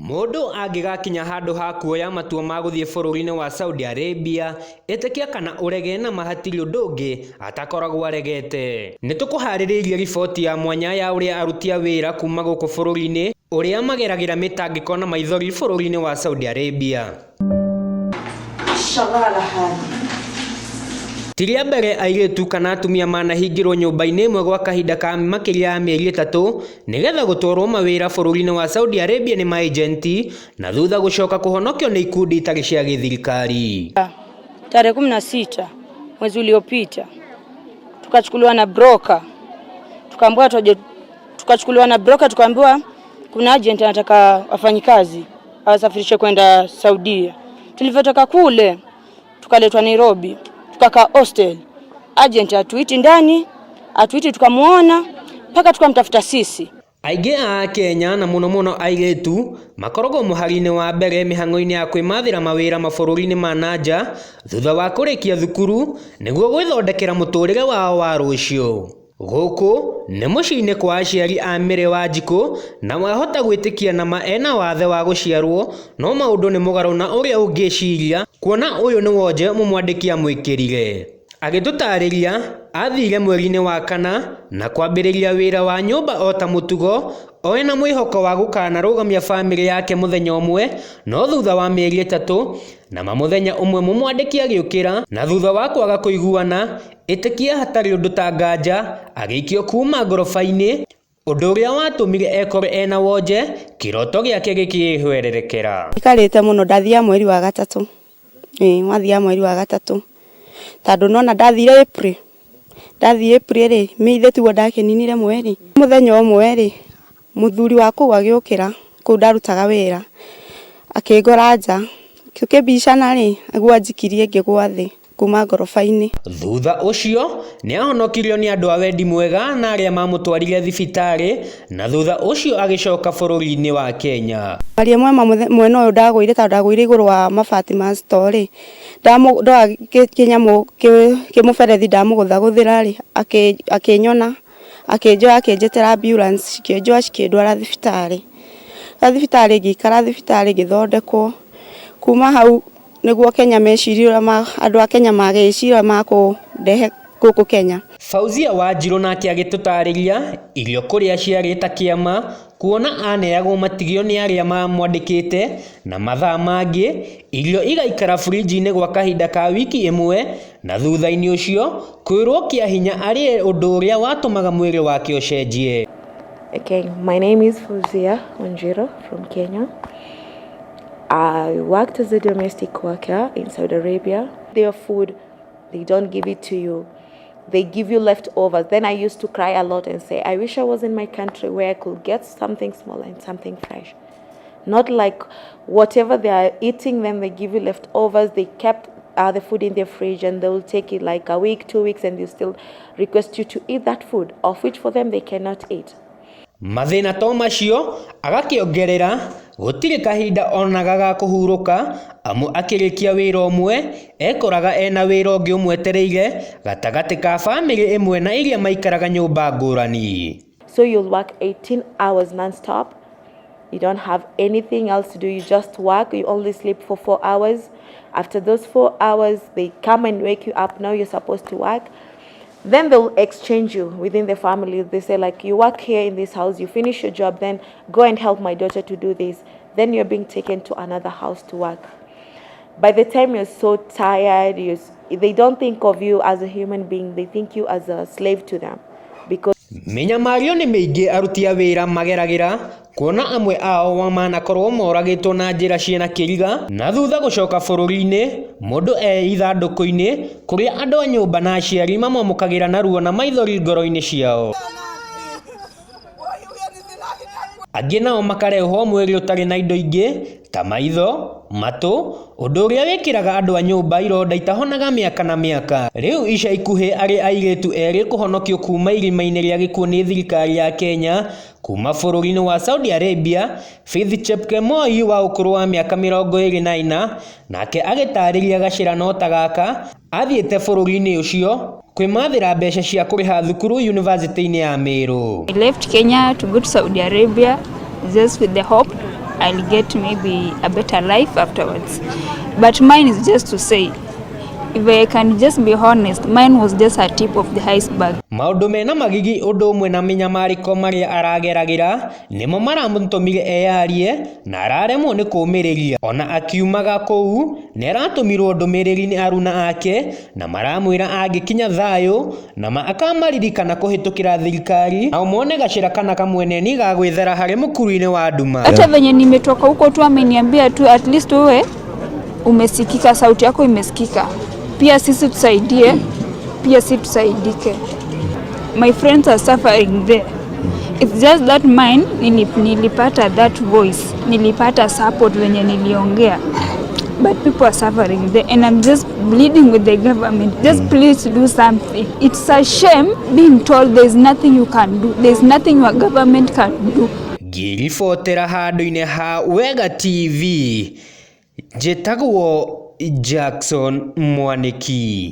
Mũndũ angĩgakinya handũ ha kuoya matua ma gũthiĩ bũrũri-inĩ wa Saudi Arabia, ĩtĩkia kana ũrege na ma hatirĩ ũndũ ũngĩ atakoragwo aregete. Nĩ tũkũharĩrĩirie riboti ya mwanya ya ũrĩa aruti a wĩra kuma gũkũ bũrũri-inĩ ũrĩa mageragĩra mĩtangĩko na maithori bũrũri-inĩ wa Saudi Arabia. Ti rĩa mbere airĩtu kana atumia manahingĩrwo nyũmba-inĩ ĩmwe gwa kahinda ka makĩria ya mĩeri 3 nĩgetha gũtwarwo mawĩra bũrũri-inĩ wa Saudi Arabia nĩ maejenti na thutha gũcoka kũhonokio nĩ ikundi itarĩ cia gĩthirikari. Tarehe 16 mwezi uliopita tukachukuliwa na broker, tukaambiwa tuje, tukachukuliwa na broker, tukaambiwa kuna agent anataka wafanyikazi awasafirishe kwenda Saudia. Tulivyotoka kule tukaletwa Nairobi, tukakaa hostel. Agent atuiti ndani, atuiti, tukamuona mpaka tukamtafuta sisi. Aingĩ a Kenya na mũno mũno airĩtu makoragwo mũhari-inĩ wa mbere mĩhang'o-inĩ ya kwĩmathĩra mawĩra mabũrũri-inĩ ma na nja thutha wa kũrĩkia thukuru nĩguo gwĩthondekera mũtũrĩre wao wa rũciũ. Gũkũ nĩ mũciĩ-inĩ kwa aciari a Mary Wanjikũ na wahota gwĩtĩkia nama ena wathe wa gũciarwo no maũndũ nĩ mũgarũ na ũrĩa ũngĩciria kuona ũyũ nĩ wonje mũmwandĩki amwĩkĩrire. Agĩtũtarĩria athire mweri-inĩ wa kana na kwambĩrĩria wĩra wa nyũmba o ta mũtugo oe na mwĩhoko wa gũkanarũgamia bamĩrĩ yake mũthenya ũmwe no thutha wa mĩeri 3 na mamũthenya ũmwe mũmwandĩki agĩũkĩra na thutha wa kwaga kũiguana ĩtĩkia hatarĩ ũndũ ta nganja agĩikio kuma ngoroba-inĩ ũndũ ũrĩa watũmire ekore ena wonje kĩroto gĩake gĩkĩhwererekera. Ikarĩte mũno ndathiaga mweri wa gatatũ, ĩĩ wathiaga mweri wa gatatũ tondũ nona ndathire April, ndathiĩ April rĩ May ithe tiguo ndakĩninire mweri. Mũthenya ũmwe rĩ mũthuri wa kũu agĩũkĩra kũu ndarutaga wĩra akĩngora nja tũkĩbicana rĩ nĩguo anjikirie ngĩgwa thĩ kuma ngoroba-inĩ. Thutha ũcio nĩ ahonokirio nĩ andũ a wendi mwega na arĩa mamũtwarire thibitarĩ na thutha ũcio agĩcoka bũrũri-inĩ wa Kenya. Maria mwema mwena ũyũ ndagũire tondũ ndagũire igũrũ wa mabati ma store rĩ ndoa kĩnyamũ kĩmũberethi ndamũgũthagũthĩra rĩ akĩnyona akĩnjoya akĩnjĩtĩra ambulance cikĩnjoya cikĩndwara thibitarĩ. Thibitarĩ ngĩikara thibitarĩ ngĩthondekwo kuma hau nĩguo Kenya mecirie ũrĩa andũ a Kenya magĩciria makũndehe gũkũ Kenya. Fauzia Wanjirũ nake agĩtũtarĩria irio kũrĩa ciarĩ ta kĩama kuona aneagwo matigio nĩ arĩa mamwandĩkĩte na mathaa mangĩ irio igaikara fridge-inĩ gwa kahinda ka wiki ĩmwe na thutha-inĩ ũcio kwĩrwo kĩa hinya arĩe ũndũ ũrĩa watũmaga mwĩrĩ wake ũcenjie. Okay, my name is Fauzia Wanjiru from Kenya. I worked as a domestic worker in Saudi Arabia. Their food, they don't give it to you. They give you leftovers. Then I used to cry a lot and say, I wish I was in my country where I could get something small and something fresh. Not like whatever they are eating, then they give you leftovers. They kept the food in their fridge and they will take it like a week, 2 weeks, and they still request you to eat that food, of which for them they cannot eat. Mathĩna to macio agakĩongerera gũtirĩ kahinda onaga ga kũhurũka amu akĩrĩkia wĩra ũmwe ekoraga ena wĩra ũngĩ ũmwetereire gatagatĩ ka bamĩrĩ ĩmwe na iria maikaraga nyũmba ngũrani. So you'll work 18 hours non-stop. You don't have anything else to do. You just work. You only sleep for 4 hours. After those 4 hours, they come and wake you up. Now you're supposed to work. Then they'll exchange you within the family. They say, like, you work here in this house, you finish your job, then go and help my daughter to do this. Then you're being taken to another house to work. By the time you're so tired, they don't think of you as a human being. They think you as a slave to them. Because Mĩnyamario nĩ mĩingĩ aruti a wĩra mageragĩra kuona amwe ao manakorwo moragĩtwo na njĩra ciĩna kĩriga na thutha gũcoka bũrũri-inĩ mũndũ e ithandũkũ-inĩ kũrĩa andũ a nyũmba na aciari mamwamũkagĩra na ruo na maithori ngoro-inĩ ciao. Angĩ nao makarehwo mwĩrĩ ũtarĩ na indo ingĩ ta maitho, matũ, ũndũ ũrĩa wĩkĩraga andũ a nyũmba ironda itahonaga mĩaka na mĩaka. Rĩu ica ikuhĩ arĩ airĩtu erĩ kũhonokio kuma irima-inĩ rĩa gĩkuũ nĩ thirikari ya Kenya kuma bũrũri-inĩ wa Saudi Arabia, Faith Chepkemoi wa ũkũrũ wa mĩaka 24 nake agĩtarĩria gacĩra no ta gaka athiĩte bũrũri-inĩ ũcio kwĩmathĩra mbeca cia kũrĩha thukuru yunivasĩtĩ-inĩ ya Meru. I left Kenya to go to Saudi Arabia just with the hope I'll get maybe a better life afterwards. But mine is just to say, if I can just be honest, mine was just a tip of the iceberg. Maũndũ mena magigi ũndũ ũmwe na mĩnyamarĩko marĩa arageragĩra nĩmo maramũtũmire eyarie na araremwo nĩ kũmĩrĩria. Ona akiumaga kũu nĩaratũmirwo ndũmĩrĩri nĩ aruna ake na maramwĩra angĩkinya thayũ na akamaririkana kũhĩtũkĩra thirikari nao mone gacĩra kana kamweneni ga gwĩthara harĩ mũkuru-inĩ wa nduma. Hata venye nimetoka huko tu ameniambia tu at least wewe umesikika, sauti yako imesikika, pia sisi tusaidie, pia si tusaidike. My friends are suffering there. It's just that mine nilipata that voice, nilipata support venye niliongea, but people are suffering there and I'm just pleading with the government, just please do something. It's a shame being told there's nothing you can do, there's nothing your government can do. Ngĩribotera handũ-inĩ ha Wega TV, njĩtagwo Jackson Mwanĩki.